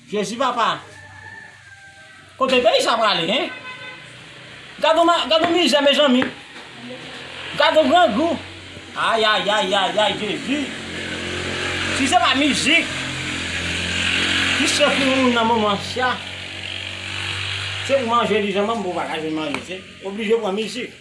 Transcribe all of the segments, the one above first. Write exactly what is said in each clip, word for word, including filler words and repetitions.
Jezi papa. Kote peyi sa prale, en? Gad on ma-, gad on mizè, mezanmi. Gad on grangou. Ay, ay, ay, ay, ay, Jezi. Si se pa mizik ki soti pou moun nan moman sa, se pou manje li sèlman, pou bagay manje, se oblije pran mizik.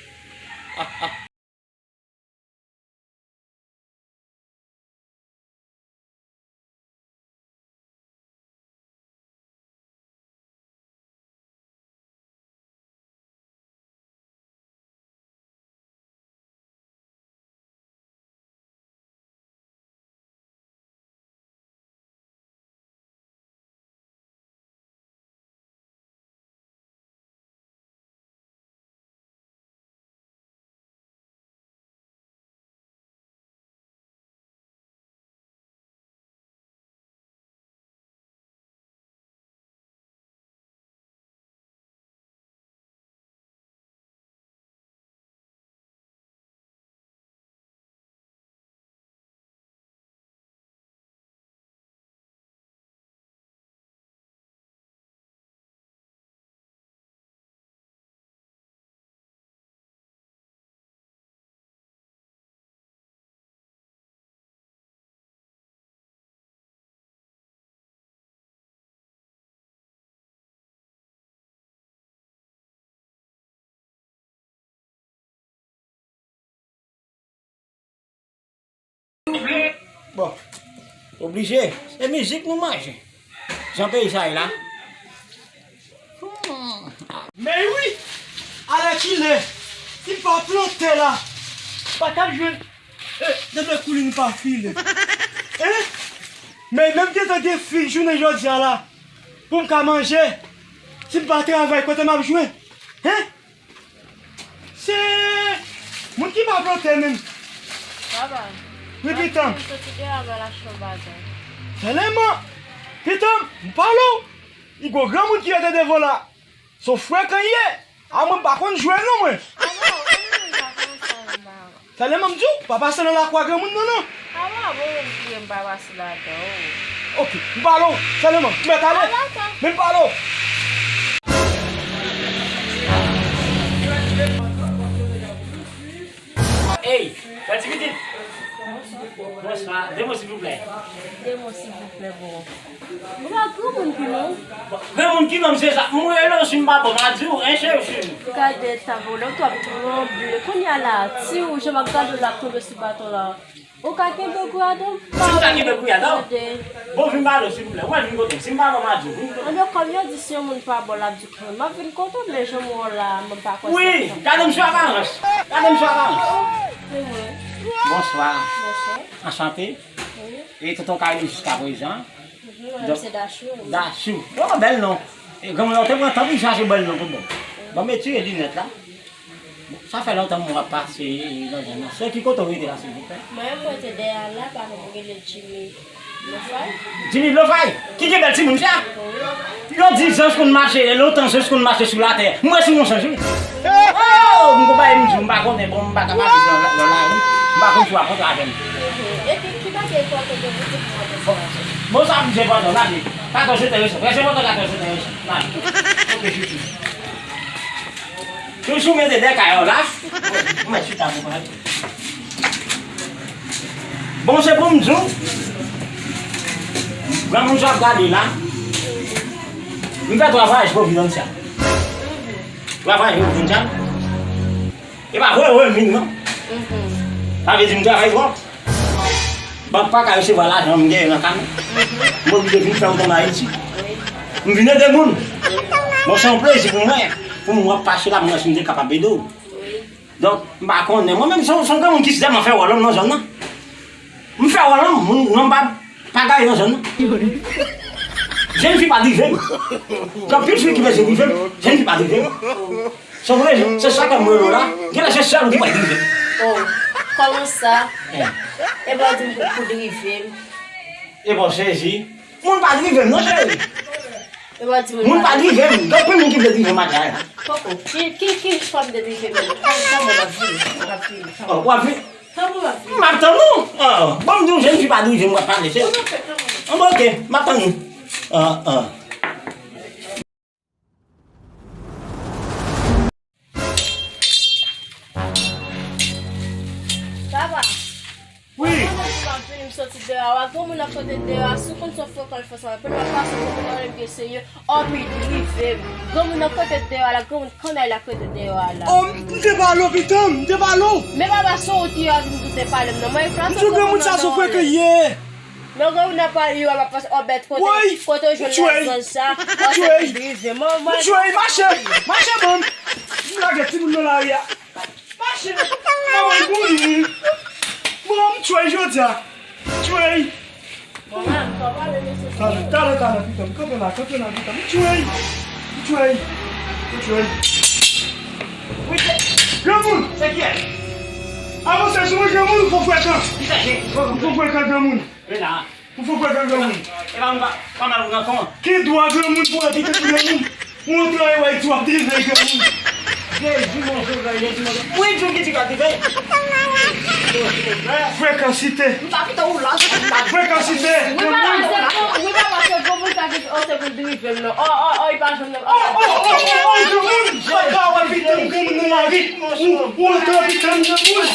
Bon, oblije, se mizik nou manje. Jan peyi sa ye la. Hmm. Men wi, alèkile, si m pa plante la, pa t ap jwenn, eh, de, de koulin pa file. Hein? Men menm gentan gen fi jounen jodi a la, pou m ka manje, si m pa travay, kote m ap jwenn? Hein? Se moun ki pa plante menm. Papa. Wi, pitan m. Soti deyò, m al achte yon bagay. Sèlman, pitan m, m pale w. Li gon granmoun ki rete devan la. Se yon frekan li ye. A mwen, m pa konn jwe non, mwen. A bon, ou menm pa konn sa, m pa. Sèlman m di w, pa pase nan lakwa granmoun nan, non. A bon, a bon, ou di m pa pase ladan, o. Oke, m pale w, sèlman, m mèt ale. A, dakò. Men m pale w. Ey, bèl ti pitit. Bonswa. De mo, silvouplè. De mo, silvouplè, bon. Ou pa granmoun ki non? Granmoun ki non, se sa. M rele w, si m pa bon, m a di w, en, cheri. Gade ta volè, ou twò twonbe. Kounye a la, ti ou, jan m ap gade w la, ap tonbe sou baton la. Ou ka kenbe gouyadan? Si m ka kenbe gouyadan? Gade. Bon, vin pale w, silvouplè. Ou mèt vin kote m. Si m pa bon, m a di w. Vin kote m. Anben, kòm yo di, si yon moun pa bon, l ap di w, m ap vin kote w, men jan m wè w la, mwen pa kwè sa. Wi, gade m sou aparans. Gade m sou aparans. Se mwen. Bonswa. Bonswa. Anchante. Wi. E tonton Kayou jiska prezan. Mhm, mwen se Dachou, wi. Dachou. Oh, bèl non. E granmoun nan te pran tan pou l chache bèl non pou bon. Bon, m retire linèt la. Sa fè lontan mwen ap pase nan zòn nan. Se ki kote w rete la, silvouplè? Mwen, mwen rete dèyè a la, pa konn rele Jimmy Blofay. Jimmy Blofay? Ki gen bèl timoun sa? Wi. Yo di zanj konn mache, lontan zanj konn mache sou latè. M wè sou yon zanj, wi. Oh, m konprann, m di w, m pa konnen, bon, m pa ka pale nan, nan lari. M pa konn si w ap kontre avè m. Mhm. Epi, ki bagay enpòtan ke ou te pou mwen? Bon, bon, sa ap di enpòtan, n ale. Katòz etè resan. Rès enpòtan katòz etè resan. N ale. Ok, chouchou. Toujou mete dèkay la. Mwen chita pou pale. Bon, se pou m di w, granmoun sa ap gade la. M fè twa vwayaj Providence. Twa vwayaj Providence. E pa vre, vre, vin, non. Sa vle di m travay twòp. Bank pa ka resevwa lajan m genyen nan kay mwen. M oblije vin fè yon tan Ayiti. M vin ede moun. Bon, se yon plezi pou mwen. Pou mwen ap pase la, mwen si m te kapab ede w. Donk, m pa konnen. Mwen menm, se yon, se yon granmoun ki sèlman fè wòl nan zòn nan. M fè wòl, moun, non, m pa, pa gaye nan zòn nan. Jèn fi pa drive m. Gen anpil fi ki bezwen drive m. Jèn fi pa drive m. Se vre, se sa ke m rele w la. Genlè se sèl ou ki pral drive m. Oh, kòman sa? Eh. Epa w di m pou, pou drive m. Epa w sezi. Moun pa drive m, non, cheri. Epa w di moun pa drive m. Gen anpil moun ki vle drive m atè a. Poko. Ki, ki, ki fòm de drive m? Kòman w ap vini? W ap vini? Oh, w ap vini? Kòman w ap vini? M ap tann ou. Ah, bon, m di w, jèn fi pa drive m, w ap pale, cheri. Bon, ok, kòman? Bon, ok, m ap tann ou. Ah, ah. Vini m soti deyò a, granmoun nan k rete deyò a, si w konn se yon frekan l fè sa, epi l pa pase granmoun nan, lè m gen serye, anpi drive m. Granmoun nan k rete deyò a la, granmoun kannay la k rete deyò a la. Oh, m te pale w, pitan m, m te pale w. Men papa, se w ki ap vin tou te pale m nan. Mwen, m di w granmoun sa se yon frekan l ye. Men granmoun nan pale yo, ap pase, oh, bèt kote, kote w jwenn lajòl sa, oh, se pou drive m. M tchwey, mache, mache, banm. M lage timoun nan lari a. Mache, manman l kouri. Bon, m tchwey jodi a. Tchwey. Talè, talè, talè, pitan m. Kanpe la, kanpe la, pitan m. Tchwey. Tchwey. Tchwey. Granmoun. Se kiyès? Avanse sou mwen, granmoun, ou fò frekan. Ou fò frekan, granmoun. Ou fò frekan, granmoun. E pa m pa, pa mal ou nan kòman? Ki dwa granmoun pou antre nan granmoun? Ou antre, w ap di w ap drive granmoun. Jezi, monchè, Jezi, monchè. Mwen, Jezi ki di w ap drive. Frekansite. M ta pito ou la. Frekansite. Wi, papa, se bon, wi, papa, se bon pou sa ki, oh, se pou drive m, non. Oh, oh, oh, li pa janm nan. Oh, oh, oh, oh, oh, granmoun. Papa, w ap pito m, granmoun nan lari. Ou, ou antre pito m, granmoun.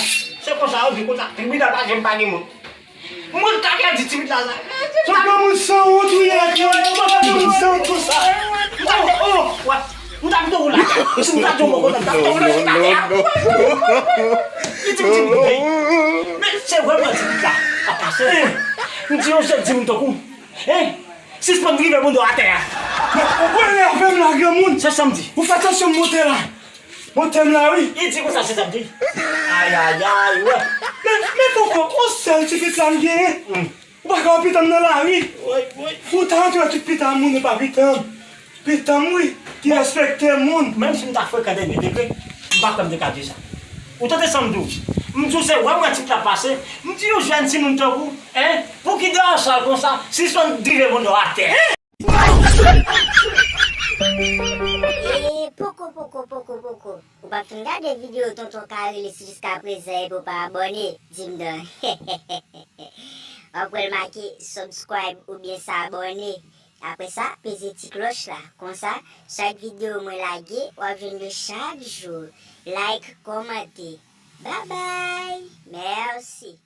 Se konsa, yo di konsa. Tribinal pa janm pa gen moun. Mwen ta ka di timid la sa. Sòt granmoun sanwont ou ye, granmoun sanwont konsa. Oh, oh. Wè, m ta pito ou la. Si m ta di w mò kontan, m ta pito ou la, se pa tè a. Li di m timid, men se vrèman timid la. Apa se, m di yon sèl timoun tankou, hein? Sispann drive moun do atè a. Ou enève m la, granmoun. Se sa m di. Ou fè tansyon m monte la. Bon, tèm la, wi. Li di konsa, se sa m di. Ay, ay, ay, wè. Men, men poko, on sèl ti pitit la m genyen. Ou pa ka wè pitit m nan lari. Ou ta antre tout pitit moun, e pa pitit m. Pitit m, wi, ki respekte moun. Menm si m ta frekan dènye degre, m pa kwè m te ka di sa. Ou tande sa m di w? M di w se wè m wè tip la pase. M di yon jèn timoun tankou, hein, pou ki dèyè sal konsa, sispann drive moun do atè. E poko, poko, poko, poko. Ou p ap fin gade videyo Tonton Carelus jiskaprezan epi w pa abòne? Di m non. W ap wè l make subscribe oubyen s'abonner. Apre sa, peze ti klòch la. Konsa, chak videyo mwen lage, w ap jwenn yo chak jou. Like, kòmante. Babay! Mèsi!